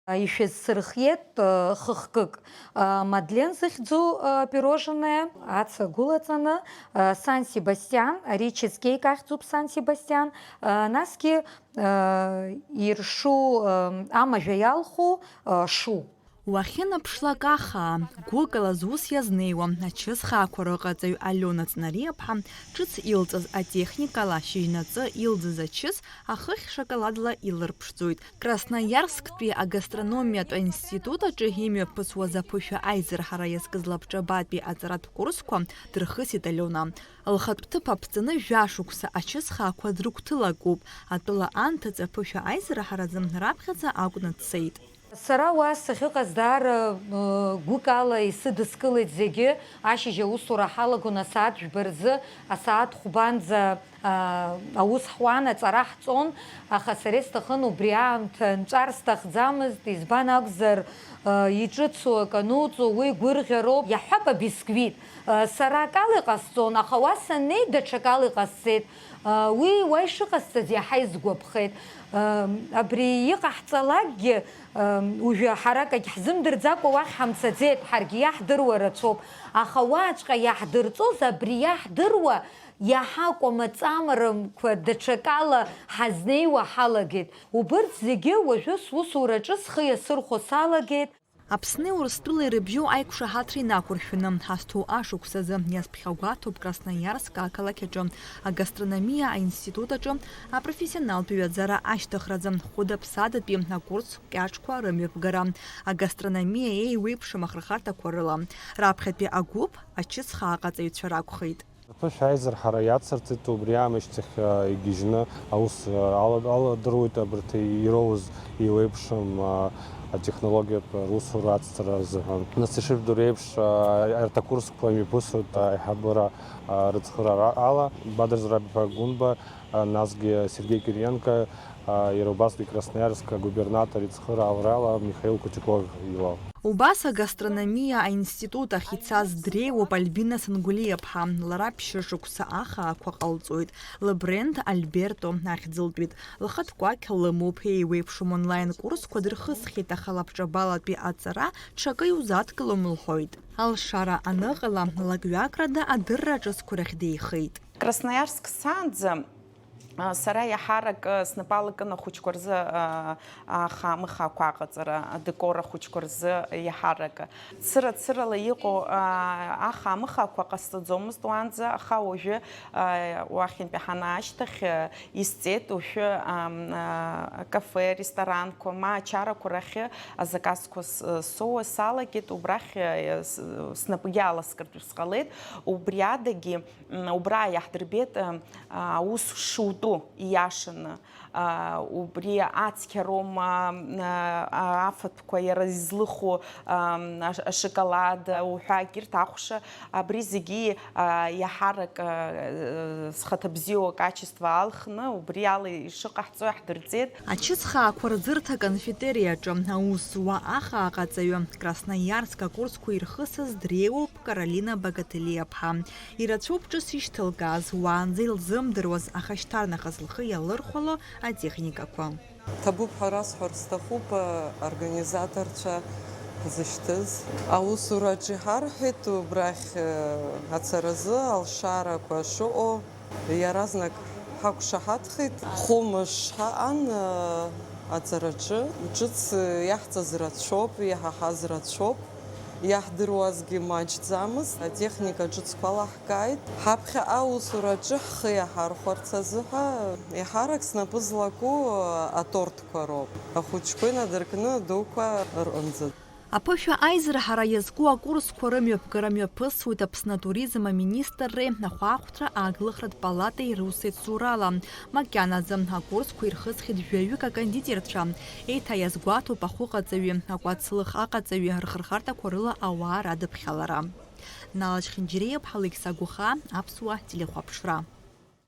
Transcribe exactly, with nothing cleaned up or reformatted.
Ишәызсырхиеит, э, хыхкык. Э, Мадлен зыхьӡу, э, пирожное, аца гәылаҵаны, э, Сан Себастьан, ари чизкейк ахьӡуп Сан Себастьан, э, насгьы, э, иршу, э, амажәа иалху, э, шу. Уахьынаԥшлак ахаа, гәыкала зус иазнеиуа, ачысхаақәа рыҟаҵаҩ Алиона Ҵнариаԥҳа ҿыц илҵыз атехникала шьыжьнаҵы илӡыз ачыс ахыхь шоколадла илырԥшӡоит. Красноиарсктәи агастрономиатә аинститут аҿы имҩаԥысуаз аԥышәа аизырҳара иазкыз лабҿабатәи аҵаратә курсқәа дырхысит Алиона. Лхатә ҭыԥ аԥҵаны жәашықәса ачысхаақәа дрыгәҭылакуп. Атәыла анҭыҵ аԥышәа аизырҳаразы раԥхьаӡа акәны дцеит. Сара уа сахьыҟаз даара, ы, гәыкала исыдыскылеит зегьы, ашьыжь аусура ҳалагон асааҭ жәба рзы, асааҭ хәбанӡа, а, аус ҳуан, аҵара ҳҵон, аха сара исҭахын убри аамҭа нҵәар сҭахӡамызт, избан акәзар, ы, иҿыцу акы ануҵо, уи гәырӷьароуп, иаҳҳәап, абисквит. Ы, сара акала иҟасҵон, аха уа саннеи, даҽакала иҟасҵеит. Ы, уи уа ишыҟасҵаз иаҳа исгәаԥхеит. Ы, абри иҟаҳҵалакгьы, Уажәы ҳара акагь ҳзымдырӡакәа уахь ҳамцаӡеит, ҳаргьы иаҳдыруа рацәоуп, аха уаҵәҟьа иаҳдырҵоз абри иаҳдыруа, иаҳа кәамаҵамарақәа даҽакала ҳазнеиуа ҳалагеит. Убырҭ зегьы уажәы сусураҿы схы иасырхәо салагеит. Аԥсни Урыстәылеи рыбжьоу аиқәшаҳаҭра инақәыршәаны, ҳазҭоу ашықәсазы иазԥхьагәаҭоуп Красноиарск ақалақь аҿы агастрономиа аинститут аҿы апрофессионалтә ҩаӡара ашьҭыхразы хәыда-ԥсадатәи акурс кьаҿқәа рымҩаԥгара, агастрономиа еиуеиԥшым ахырхарҭақәа рыла, раԥхьатәи агәыԥ ачысхаа аҟаҵаҩцәа ракәхеит. Аԥышәа аизырҳара иацырҵеит, убри аамышьҭахь, а, игьежьны аус, а, ала-, аладыруеит абарҭ ироуз еиуеиԥшым, а, атехнологиатә русура ацҵара рзыҳәан. Нас ишыжәдыруа еиԥш, а, арҭ акурсқәа мҩаԥысуеит аиҳабыра, а, рыцхыраара ала. Бадра Зураб-иԥа Гәынба, а, насгьы Сергеи Кириенко, а, иара убасгьы Красноиарск агубернатор ицхыраарала Михаил Кутюков ила. Убас агастрономиа аинститут ахь ицаз дреиуоуп Альбина Сангәлиаԥҳа. Лара ԥшьышықәса ахаақәа ҟалҵоит. Лыбренд Альберто ахьӡылтәит. Лхатә кәакь лымоуп. Еиуеиԥшым онлайн курсқәа дырхысхьеит, аха лабҿабалатәи аҵара ҽакы иузадкылом лҳәоит. Алшара аныҟала, лак-ҩакрада адырра ҿыцқәа рахь деихеит. Красноиарск саанӡа, а, сара иаҳарак, а, снапала кын ахәыҷқәа рзы, а, ахаамыхаақәа аҟаҵара, адекор ахәыҷқәа рзы иаҳарак. Цыра-цырала иҟоу, а, ахаамыхаақәа ҟасҵаӡомызт уаанӡа, аха уажәы, а, уахьынтәи ҳанаашьҭахь, а, исҵеит, уажәы, ам, а, кафе, ресторанқәа, ма ачарақәа рахьы азаказқәа с-, соуа салагеит, убрахь, а, с-, снапгьы аласкыртә сҟалеит, убри адагьы, М, убра иаҳдырбеит, ы, аус шутәу, ииашаны. А, убри ацқьароума, ы, а, афатәқәа иара излыху, ы, аш-, ашоколад, уҳәа егьырҭ ахәша, абри зегьы, ы, иаҳарак, ы, зхаҭа бзиоу акачество алхны, убри ала ишыҟаҳҵо иаҳдырҵеит. Ачысхаақәа рӡырҭа аконфетериаҿы аус зуа ахааҟаҵаҩы Красноиарск акурсқәа ирхысыз дреиуоуп Каролина Багателиаԥҳа. Ирацәоуп ҿыц ишьҭылкааз, уаанӡа илзымдыруаз, аха шьҭарнахыс лхы иалырхәало атехникақәа. Ҭабуп ҳәа расҳәар сҭахуп, аорганизаторцәа ҳзышьҭыз. Аусураҿы иҳарҳәеит, убрахь, ацаразы алшарақәа шыҟоу иаразнак ҳақәшаҳаҭхеит. Хәымш ҳаҟан, аҵараҿы. Ҿыц иаҳҵаз рацәоуп, иҳаҳаз рацәоуп. Иаҳдыруазгьы маҷӡамызт, атехника ҿыцқәа лаҳкааит. Ҳаԥхьаҟа аусураҿы ҳхы иаҳархәарц азыҳәа, еиҳарак снапы злаку атортқәа роуп. Ахәыҷқәа инадыркны адуқәа рҟынӡа. Аԥышәа аизырҳара иазку акурсқәа рымҩаԥгара мҩаԥысуеит Аԥсны атуризм аминистрреи ахәаахәҭра ааглыхратә палатеи русеицурала. Макьанаӡа акурсқәа ирхысхьеит жәаҩык акондитерцәа. Еиҭа иазгәаҭоуп ахәыҟаҵаҩи, акәацлых аҟаҵаҩи рхырхарҭақәа рыла ауаа радыԥхьалара. Налач Хинџьириаԥҳа, Алықьса Гәыхаа, Аԥсуа телехәаԥшра.